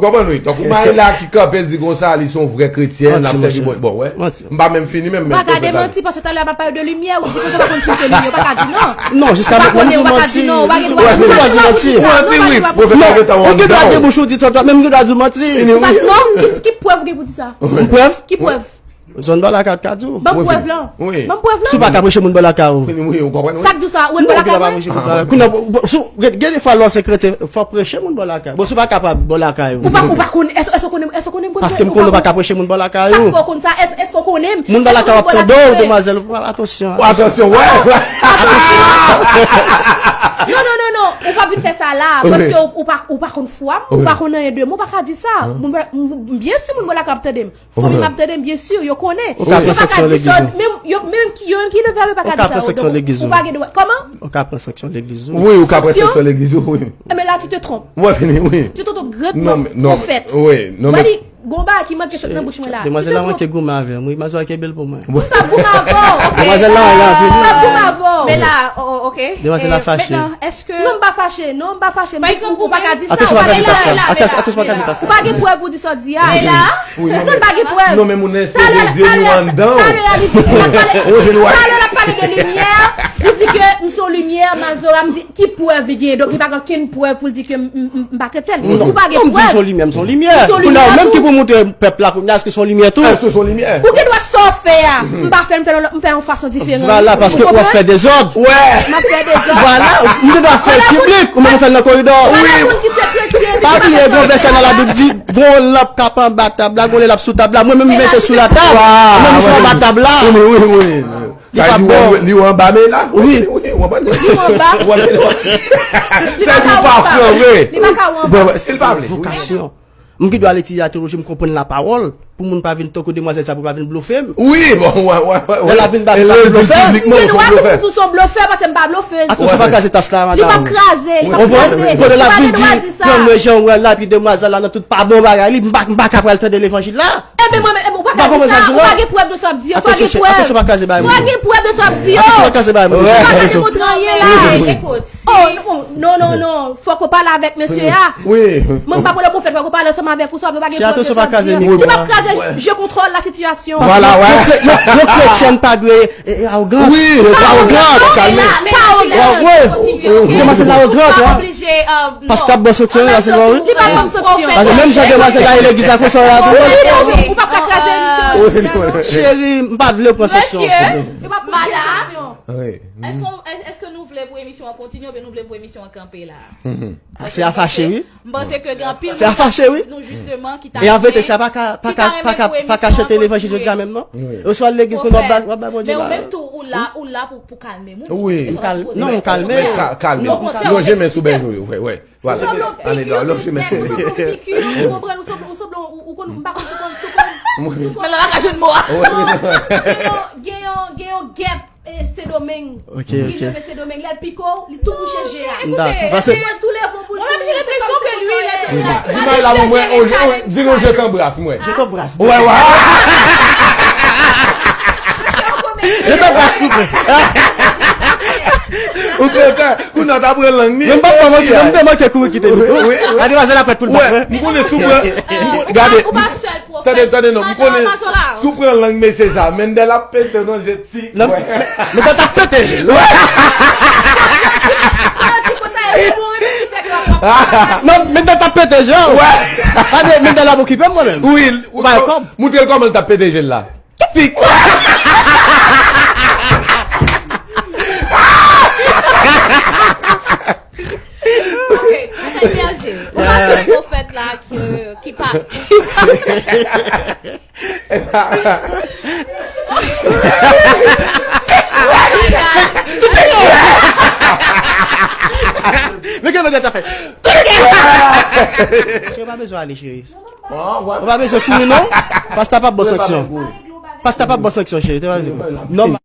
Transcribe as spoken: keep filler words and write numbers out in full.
Konprann wi. Tankou Maïla ki kanpe, l di konsa, li se yon vrè kretyèn, l ap sèvi Bondye. Bon, wè. M pa menm fini menm, men pwofèt la. Ou pa ka demanti, paske talè a m ap pale de limyè, ou di konsa, ou pa konn si se limyè, ou pa ka di non. Non, jiska mentnan, m di manti. Ou pa ka di non, ou pa gen dwa di manti. Ou pa di manti. Ou di wi, pwofèt la gentan wè m down. Ou gen dwa debouche, ou di sa, menm ou gen dwa di manti. Non, ki, ki prèv ou gen pou di sa? Yon prèv? Ki prèv? Zòn ba lakay ou ka di w. Ban m prèv lan. Ban m prèv lan. Si w pa ka preche moun bò lakay ou. Wi, wi, ou konprann, wi. Sa k di w sa, ou wè bò lakay mwen? Kounye a, si w, gen, gen de fwa lè w se kretyen, fò w preche moun bò lakay ou. Bon, si w pa kapab bò lakay ou. Ou pa, ou pa konn, èske, èske w konnen, èske w konnen m prèche? Paske m konnen ou pa ka preche moun bò lakay ou. Sa k fè w konn sa? Èske, èske w konnen m? Moun bò lakay w ap tande w, demwazèl, ou pa, atansyon. Atansyon, wè, wè. Atansyon. Non, non, non, non. Ou pa vin fè sa la. Paske ou, ou pa, ou pa konn fwa m, ou pa konn anyen de mwen, ou pa ka di sa. Moun bò la-, m, m, byen si moun bò lakay ap tande m. Fanmi m ap tande m, byen si, yo konnen. Ou ka pran sanksyon legliz ou. Menm, yo, menm ki, yo menm ki leve avè pa ka di sa. Ou ka pran sanksyon legliz ou. Ou pa gen dwa. Kòman? Ou ka pran sanksyon legliz ou. Wi, ou ka pran sanksyon legliz ou, wi. Sanksyon? Ebyen la, tu te trompes. Mwen fini, wi. Tu te trompes gravement, pwofèt. Wi, non, men. Gon bagay ki manke sot nan bouch mwen la. Demwazèl la manke goumen avè m, wi, mazwa kenbe l pou mwen. M p ap goumen avè w, ok. Demwazèl la, la, m p ap goumen avè w. Men la, o, o, ok. Demwazèl la fache. Mentnan, èske... Non, m pa fache, non, m pa fache. Pa egzanp, ou pa ka di sa. Atè, atè, atè, atè, atè, atè. Ou pa gen prèv ou di sa w di a. Men la, non, m pa gen prèv. Non, men moun nan espere de Dye, li anndan w. Talè a, li di, talè a, l ap pale de limyè. Li di ke m se yon limyè, Mazora, m di, ki prèv li genyen? Donk, li pa gen okenn prèv pou l di ke m, m, m, m pa kretyèn. Ou pa gen prèv. Non, m di m se yon limyè, m se yon limyè. Kounye a, ou menm ki pou montre pèp la, kounye a, èske se yon limyè tou? Èske se yon limyè? Ou gen dwa sa w fè a. M pa fè, m fè, m fè yon fason diferan. Vwala, paske w ap fè dezòd. Wè. M ap fè dezòd. Vwala, ou gen dwa fè l piblik, ou menm ou fè l nan koridò. Wi. Pa bliye, gon vèsè nan Labib di, gon lanp k ap anba tab la, gon lè l ap sou tab la, mwen menm m mete sou la tab, mwen menm m sou anba tab la. Wi, wi, wi. Li pa bon. Li anba men la? Wi. Wi, w anba. Li anba. Li pa ka anba. Li pa ka anba. Bon, si l pa vle. Vokasyon. M gen dwa al etidye la teyoloji, m konprann lapawòl, pou moun pa vin tankou demwazèl sa, pou pa vin blofe m. Wi, bon, wè, wè, wè. Lè l ap vin ba m, l ap blofe. M gen dwa tou pou di w se yon blofè, paske m pa blofèz. Atò, se pa kraze tas la, madanm. Li p ap kraze, li p ap kraze. Ou konprann? Kote l ap vin di, pran mwen jan w wè l la, epi demwazèl la nan tout pa bon bagay li, m pa, m pa ka pral tande levanjil la. Ebyen, mwen menm, ou pa ka di sa, ou pa gen prèv de sa w ap di yo, fò gen prèv. Atò, se pa kraze bagay mwen. Fò gen prèv de sa w ap di yo. Atò, se pa kraze bagay mwen. Ou pa ka demontre anyen la. Ekout. Oh, non, non, non, non. Fòk ou pale avèk mesye a. Wi. Mwen, m pa pale pwofèt, fòk ou pale ansanm avèk ou, sa w ap di. Atò, se pa kraze mikwo a. Li p ap kraze, je contrôle la situation. Vwala, wè. Yon kre-, yon, yon kretyèn pa dwe, e, e, awogan. Wi, pa awogan, kalme. Pa awogan. Wi. Demwazèl la awogan, wi. Pastè ap ban sanksyon la, se vre, wi. Li pa ban sanksyon. Paske menm jan demwazèl la, legliz la konsa, la tou. Ou pa ka kraze misye. Cheri, m pa vle pran sanksyon. Mesye, yo pa pran sanksyon. Wi. Èske, èske nou vle pou emisyon an kontinye oubyen nou vle pou emisyon an kanpe la? Ah, se a fache, wi. M panse ke gen anpil moun tankou nou, jisteman, ki ta renmen, ki ta renmen pou emisyon an kontinye. E an verite, sa pa ka, pa ka, pa ka, pa ka chante levanjil jodi a menm, non? Wi. Oswa legliz, men w ap ba, w ap ba Bondye la. Men ou menm tou, ou la, ou la pou, pou kalme moun. Wi. Ou kal-, non, m kalme. Ka-, kalme. Lonje men sou bèj ou yo, wi, wi. Vwala. Ou sanble yon piki, ou sanble yon piki, ou konprann, ou sanble, ou sanble, ou, ou konn, m pa konn si w konn, si w konn, si w konn. Men la, la ka jwenn mo a. Gen yon, gen yon, gen yon gèp, e, Sendomeng. Ok, ok. Ki nonmen Sendomeng, lè l pike w, li tou bouche je a. Dakò. Paske mwen tou leve pou l souri, se kòm si l souri. Di mal la pou mwen, on, on, di nou je kòm bras mwen. Je kòm bras. Wè, wè. Je kòm bras koupe. Ou kontan? Kounye a w ta pran lang ni. Men m p ap ba w manti, non, m te manke kouri kite li. Wi, wi. Gade, demwazèl la prèt pou l bat mwen. M konnen si w pran, m konnen, gade, tande, tande, non, m konnen si w pran lang mesye sa, Mendel ap pete w nan je ti. Non, Mendel t ap pete je l. Non, Mendel t ap pete je l. Gade, Mendel ap okipe m mwen menm. Wi, ou pa wè kòb. Montre l kòman l t ap pete je l la. Fik. Ok, Pastè Serge, ou pa se pwofèt la ki, ki pa, ki pa. Men gen mwen ta fè. Cheri, pa bezwen ale, cheri. Ou pa bezwen kouri, non. Pastè p ap ba w sanksyon. Pastè p ap ba w sanksyon, cheri. Te pa bezwen. Non.